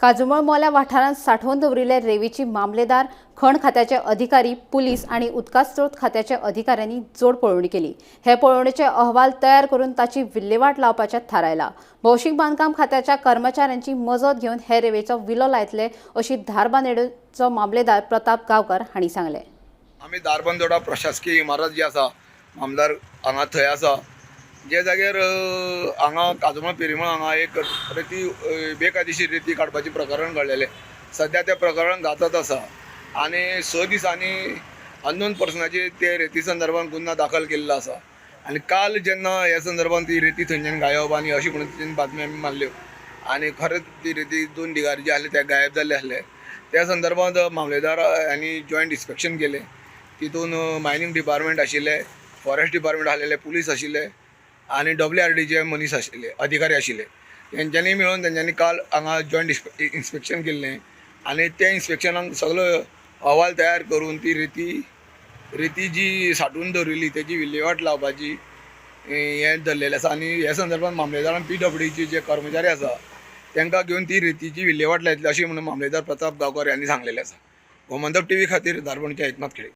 काजुमळ मोल्या वाठारांत सांठोवन दवरिल्ले रेंवेची मामलेदार, खण खात्याचे अधिकारी, पुलीस आनी उदका स्रोत खात्याच्या अधिकाऱ्यांनी जोड पळोवणी केली. हे पळोवणेचे अहवाल तयार करून ताची विल्हेवाट लावपाचें थारायला. भौशीक बांदकाम खात्याच्या कर्मचाऱ्यांची मजत घेवन हे रेंवेचो विलो लायतले अशी धारबांदोडेचो मामलेदार प्रताप गांवकर हांणी सांगलें. आमी धारबांदोडा प्रशासकीय इमारत जी आसा, आमदार हांगा थंय आसा, जे जाग्यार हांगा काजुमळ पेरिमळ हांगा एक रेती बेकायदेशीर रेती काडपाचें प्रकरण घडलेलें. सद्या तें प्रकरण जातच आसा आनी 6 दिसांनी अननोन पर्सनाचेर ते रेती संदर्भात गुन्यांव दाखल केल्लो आसा. आनी काल जेन्ना ह्या संदर्भात ती रेती थंयच्यान गायब आनी अशी म्हणून तेणी बातमी आमी मारल्यो आनी खरेंच ती रेती दोन ढिगारी जे आसले ते गायब जाल्ले आसले. त्या संदर्भात मामलेदार हांणी जॉयंट इन्स्पेक्शन केलें. तितून मायनींग डिपार्टमेंट आशिल्ले, फॉरेस्ट डिपार्टमेंट आसलेले, पुलीस आशिल्ले आनी डब्ल्यू आर डीचे मनीस आशिल्ले, अधिकारी आशिल्ले. तेंच्यांनी मेळून तेंच्यांनी काल हांगा जॉयंट इन्स्पेक्शन केल्लें आनी त्या इन्स्पेक्शनाक सगलो अहवाल तयार करून ती रेती रेती जी सांठोवन दवरिल्ली तेजी विल्हेवाट लावपाची हें धरलेलें आसा. आनी ह्या संदर्भात मामलेदारान पीडब्ल्यूडीचे जे कर्मचारी आसा तांकां घेवन ती रेतीची विल्हेवाट लायतली अशें म्हणून मामलेदार प्रताप गांवकर हांणी सांगलेलें आसा. गोमंतक टीव्ही खातीर धारबांदोडेचे एकनाथ खेडे.